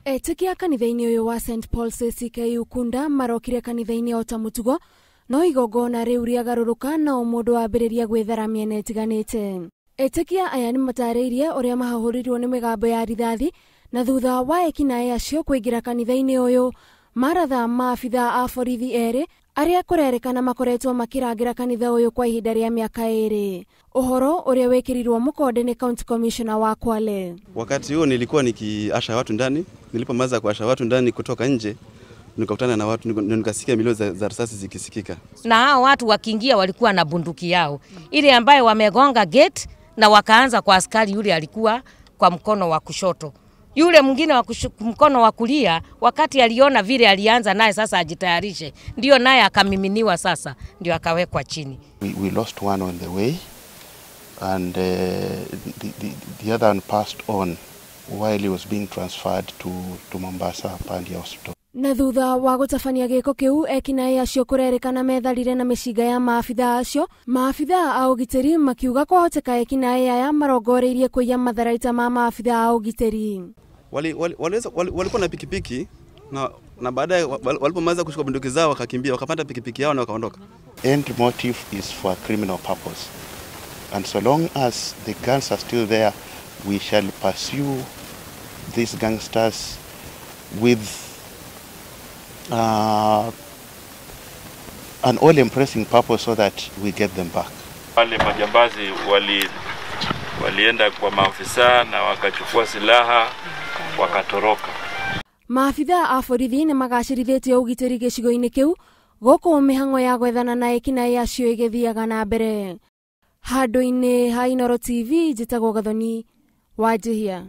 Etĩkia kanitha-inĩ ũyũ wa St Paul's ACK Ukunda marokire kanitha-inĩ o ta mũtugo, no igongona rĩu rĩagarũrũka na o mũndũ ambĩrĩria gwĩthara mĩena ĩtiganĩte. Etĩkia aya nĩ matarĩirie ũrĩa mahahũrirwo nĩ mĩgambo ya rithathi na thutha wa ekinaĩ acio kũingĩra kanitha-inĩ ũyũ maratha maabitha a borithi erĩ arĩa kũrerĩkana makoretwo makĩrangĩra kanitha ũyũ kwa ihinda rĩa mĩaka 2. Ũhoro ũrĩa wĩkĩrirwo mũkonde nĩ County Commissioner wa Kwale. Wakati huo nilikuwa nikiasha watu ndani, nilipomaliza kuasha watu ndani kutoka nje nikakutana na watu, nikasikia milio za risasi zikisikika. Na hao watu wakiingia walikuwa na bunduki yao ile ambayo wamegonga gate na wakaanza kwa askari yule alikuwa kwa mkono wa kushoto. Yule mwingine wa mkono wa kulia wakati aliona vile alianza naye sasa ajitayarishe, ndio naye akamiminiwa sasa ndio akawekwa chini. We lost one on the way and the other one passed on while he was being transferred to Mombasa Pandia Hospital. Na thutha wa gũtabania gĩko kĩu ekinaĩ acio kũrerĩkana metharire na mĩcinga ya maabitha acio. Maabitha a ũgitĩri makiuga kwahoteka ekinaĩ aya marongoreirie kũiya matharaita ma maabitha a ũgitĩri. Walikuwa na pikipiki na baadaye walipomaliza kushika bunduki zao wakakimbia, wakapanda pikipiki yao na wakaondoka. End motive is for a criminal purpose, and so long as the guns are still there we shall pursue these gangsters with an all-embracing purpose so that we get them back. Wale majambazi walienda kwa maafisa na wakachukua silaha wakatoroka. Maafitha a borithi nĩ magacĩrithĩtie ũgitĩri gĩcigo-inĩ kĩu gũkũ mĩhang'o ya gwethana na ekinaĩ acio ĩgĩthiaga na mbere. Handũ-inĩ ha Inooro TV njĩtagwo Gathoni Wanjihia.